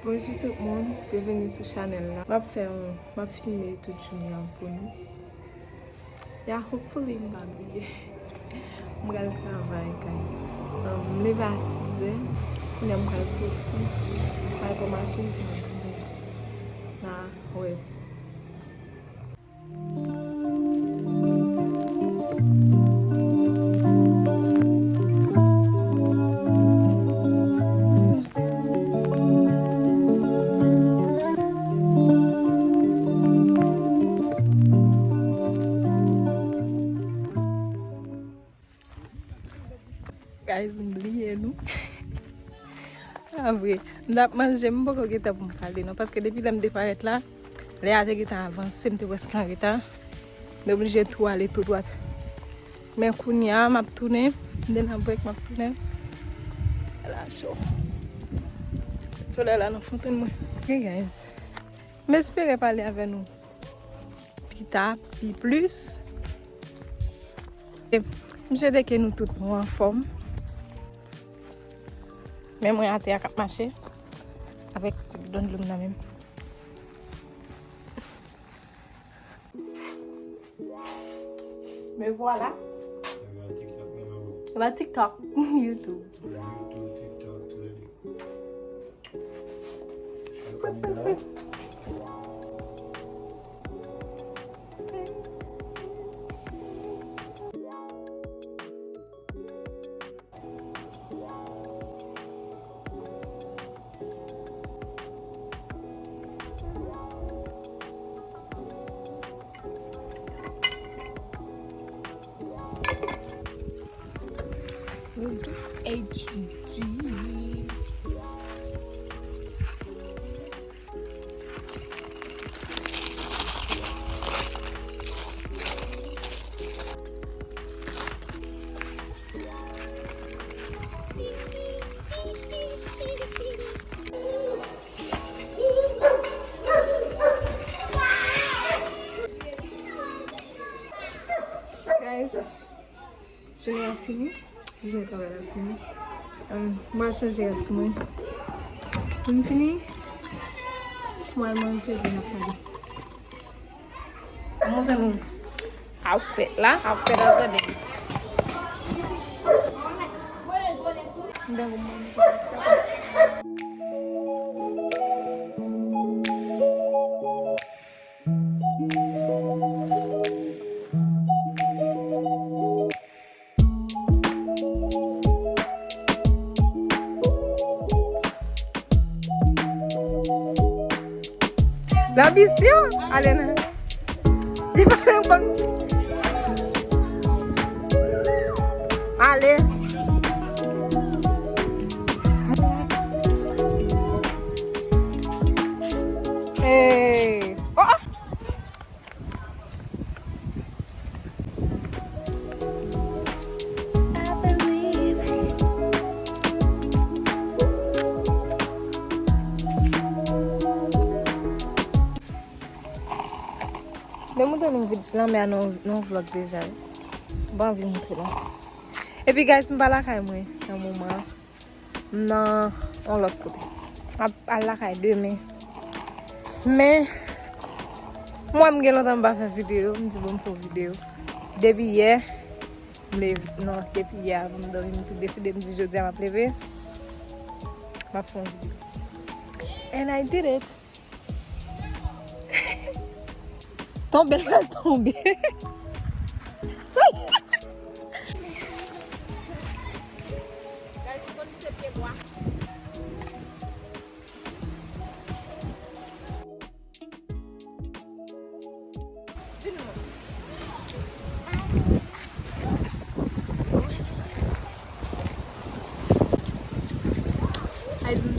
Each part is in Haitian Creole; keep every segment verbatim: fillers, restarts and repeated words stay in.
Bonjou tout moun, byenveni sou chanèl la. M ap fè yon, m ap filme tout jounen an pou nou. Ya, hopefully m pa bliye. M pral travay, guys. Um, m leve a sizè, kounye a m pral soti, m pral pran machin pou m al travay. Na wè. Guys, m bliye nou. A vre, m t ap manje, m poko gen tan pou m pale non, paske depi lè m te parèt la, lè a te gentan avanse, m te prèske an reta. M te oblije tou ale tou dwat. Men kounye a, m ap tounen, m te nan brèk, m ap tounen. La cho. Solèy la nan fontann mwen. Ok, guys. M espere pale avè nou pita, pi plis. E m swete ke nou tout nou anfòm. Men mwen atè a k ap mache avèk ti bidon dlo m nan men m. Me voilà. E pa TikTok, YouTube. YouTube, TikTok, tou le de. H G. Guys, jounen an fini. Jounen travay la fini. Em, mwen chanje rad sou mwen. Mwen fini. Mwen manje, vin ap pale. Mwen montre nou. Afè la, afè la, tande. Mwen manje, Lanbisyon! Ale nan. Li pa menm konn. Ale. Hey. Oh! Mwen montre nou vid lanmè a nan, nan vlog deja, wi. M pa anvi montre nou. Epi, guys, m pa lakay mwen nan moman an. M nan yon lòt kote. M ap al lakay demen. Men, mwen, m gen lontan m pa fè videyo. M di, bon, m fè yon videyo. Depi yè, m leve, non, depi yè avan m dòmi, m te deside, m di, jodi a m ap leve. M ap fè yon videyo. And I did it. Tonbe l pral tonbe. Guys, m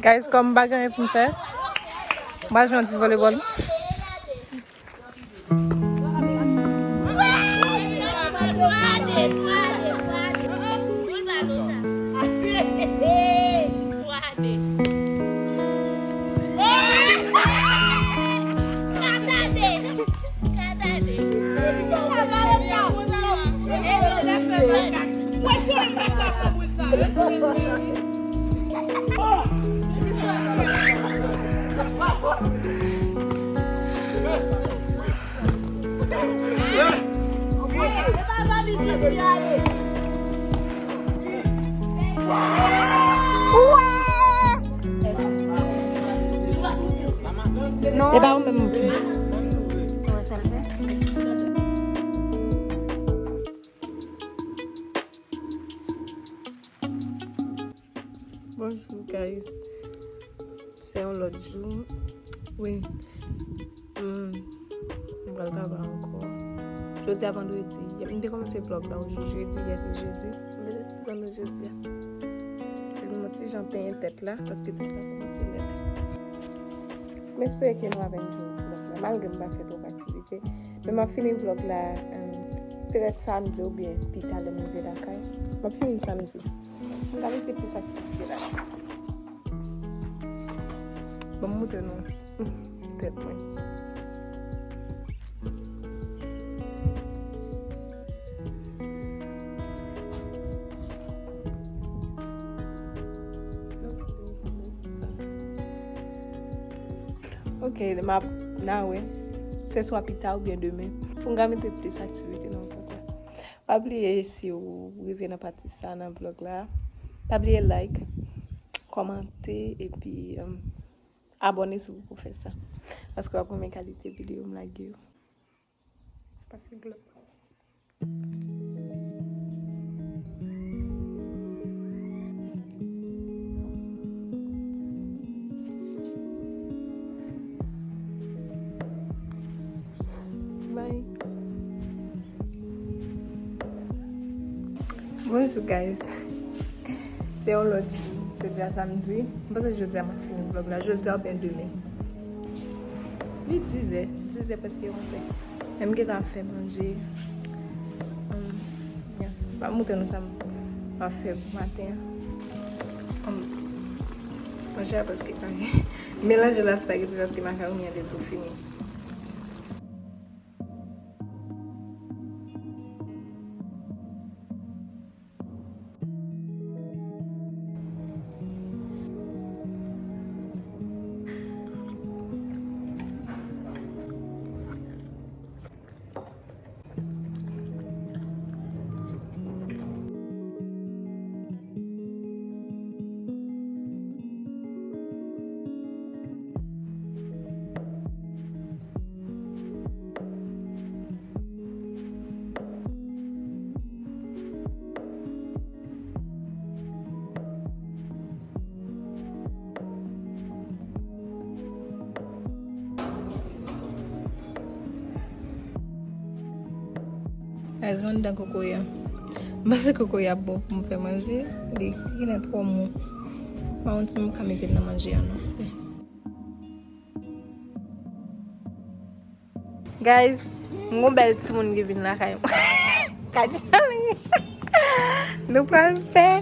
Guys, kòm m pa gen anyen pou m fè, m pral jwe yon ti volebòl. Non. E pa ou menm non plis. Ou wè sa l fè? Bonjou, guys. Se yon lòt jou. Wi. Hmm. M pral travay ankò. Jodi a vandredi. M te kòmanse vlòg la yon jou jedi, yè se jedi. M bezwen ti zanmi jodi a. Epi m yon ti jan penyen tèt la, paske tèt la kòmanse lèd. M espere ke nou ap enjoy vlòg la, malgre m pa fè twòp aktivite. Men m ap fini vlòg la, em, petèt samdi oubyen pi ta lè m rive lakay. M ap fini samdi. M ka mete plis aktivite la. Ban m montre nou tèt mwen. Ok, m ap, n a wè. Se swa pita oubyen demen. Pou m ka mete plis aktivite nan vlòg la. Pa bliye si w rive nan pati sa nan vlòg la. Pa bliye like, kòmante, epi, um, abòne si w poko fè sa. Paske w ap renmen kalite videyo m lage yo. Pase glòt. Bye. Bonjou, guys. Se yon lòt jou. Jodi a samdi. M panse jodi a m ap fini vlòg la. Jodi a oubyen demen. Li dizè. Dizè prèske onzè. Men m gentan ap fè manje. Hum, yeah. M ap montre nou sa m ap fè pou maten an. Hum, manje a prèske pare. M melanje l a espageti paske makaroni an te tou fini. Guys, m anndan kokoye a. M panse kokoye a bon pou m fè manje. Li, li genlè twò mou. M pa konn si m ka mete l nan manje a non. Guys, m gon bèl timoun ki vin lakay mwen. Gad jan li. Nou pral fè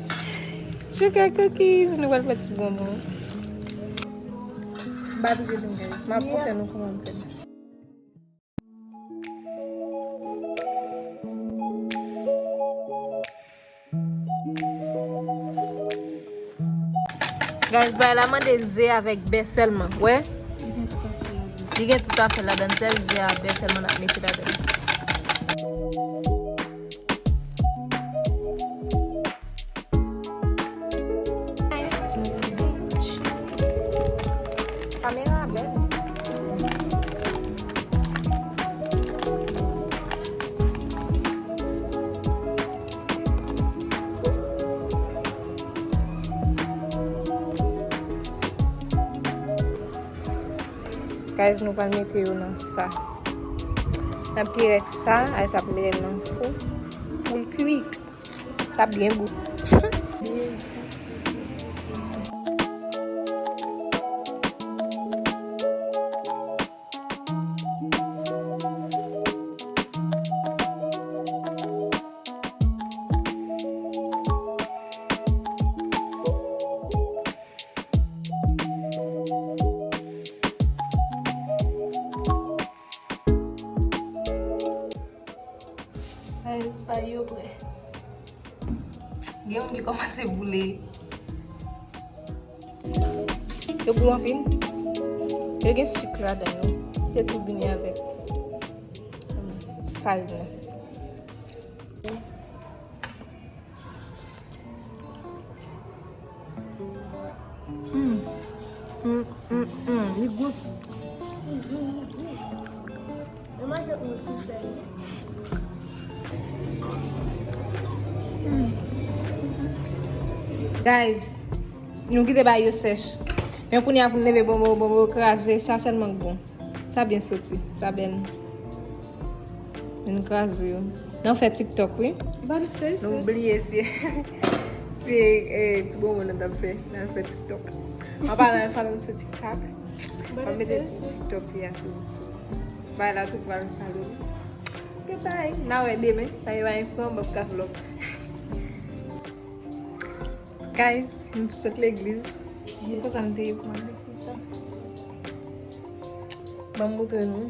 sugar cookies, nou pral fè ti bonbon. M pa touche nou, guys. M ap montre nou kòman m fè l. Guys, bagay la mande ze avèk bè sèlman. Wè? Li gen tout afè ladann, sèl ze a, bè sèlman n ap mete ladann. Kamera bèl. Guys, nou pral mete yo nan sa. N ap pire ak sa, ay sa ap mete nan fou pou l kuit. L ap byen gou. Gen youn ki kòmanse boule. Yo gou anpil. Yo gen sik ladan yo. Se tou vini avèk farin nan. Mm. Mm, mm, mm. Li gou. Guys, nou kite bagay yo sèch. Men kounye a pou n leve bonbo, bonbo kraze, sa sèlman k bon. Sa byen soti, sa bèl. Vin kraze yo. Nan fè TikTok, wi. Nou bliye se, se eh, ti bonbon nan t ap fè. Nan fè TikTok. An palan, fòlò m sou TikTok. Mwen mete TikTok li a sou, sou. Bay la tout pral fòlò. Ok, bye. N a wè demen. Bye bye. Pran m ap ka vlog. Guys, m sot legliz. M konsa m te ye pou m al legliz la. Ban m montre nou.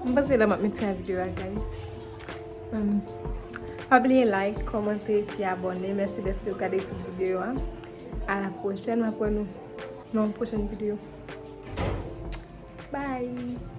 M panse la m ap met fen a videyo a, guys. Um, pa bliye like, kòmante, epi abòne. Mèsi dèske w gade tout videyo a. A la pwochèn, m ap wè nou nan yon pwochèn videyo. Bye!